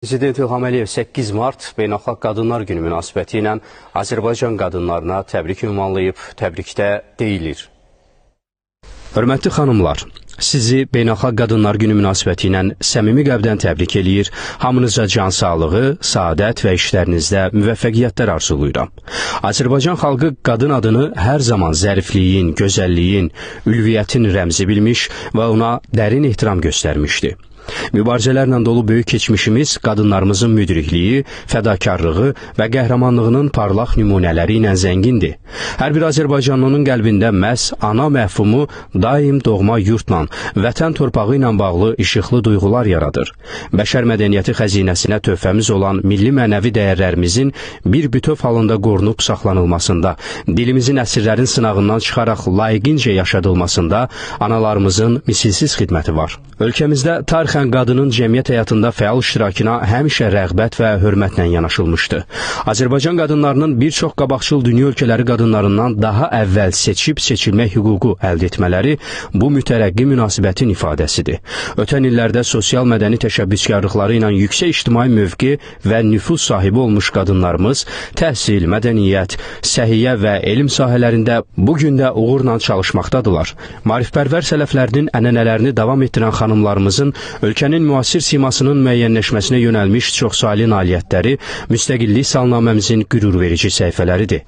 Prezident İlham Əliyev 8 mart Beynəlxalq Qadınlar Günü münasibəti ilə Azərbaycan qadınlarına təbrik ünvanlayıb. Təbrikdə deyilir: Hörmətli xanımlar, sizi Beynəlxalq Qadınlar Günü münasibəti ilə səmimi qəlbdən təbrik eləyir, hamınıza can sağlığı, saadət və işlərinizdə müvəffəqiyyətlər arzulayıram. Azərbaycan xalqı qadın adını hər zaman zərifliyin, gözəlliyin, ülviyyətin rəmzi bilmiş və ona dərin ehtiram göstərmişdi. Mübarizələrlə dolu böyük keçmişimiz qadınlarımızın müdrikliyi, fədakarlığı və qəhrəmanlığının parlaq nümunələri ilə zəngindir. Hər bir azərbaycanlının qəlbində məhz ana məfhumu daim doğma yurtla, vətən torpağı ilə bağlı işıqlı duyğular yaradır. Bəşər mədəniyyəti xəzinəsinə töhfəmiz olan milli mənəvi dəyərlərimizin bir bütöv halında qorunub saxlanılmasında, dilimizin əsrlərin sınağından çıxaraq layiqincə yaşadılmasında analarımızın misilsiz xidməti var. Ölkəmizdə tarixən qadının cəmiyyət həyatında fəal iştirakına həmişə rəğbət və hörmətlə yanaşılmışdı. Azərbaycan qadınlarının bir çox qabaqcıl dünya ölkələri qadınlarından daha əvvəl seçib seçilmək hüququ əldə etmələri bu mütərəqqi münasibətin ifadəsidir. Ötən illərdə sosial mədəni təşəbbüskarlıqları ilə yüksək ictimai mövqe və nüfuz sahibi olmuş qadınlarımız təhsil, mədəniyyət, səhiyyə və elm sahələrində bu gün də uğurla çalışmaqdadırlar. Maarifpərvər sələflərinin ənənələrini davam etdirən xanımlarımızın ölkənin müasir simasının müəyyənləşməsinə yönəlmiş çoxsaylı nailiyyətləri müstəqillik salnaməmizin qürurverici səhifələridir.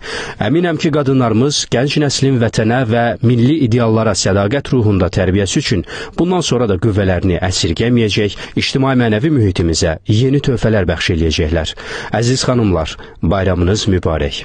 Əminəm ki, qadınlarımız gənc nəslin vətənə və milli ideallara sədaqət ruhunda tərbiyəsi üçün bundan sonra da qüvvələrini əsirgəməyəcək, ictimai-mənəvi mühitimizə yeni töhfələr bəxş eləyəcəklər. Əziz xanımlar, bayramınız mübarək.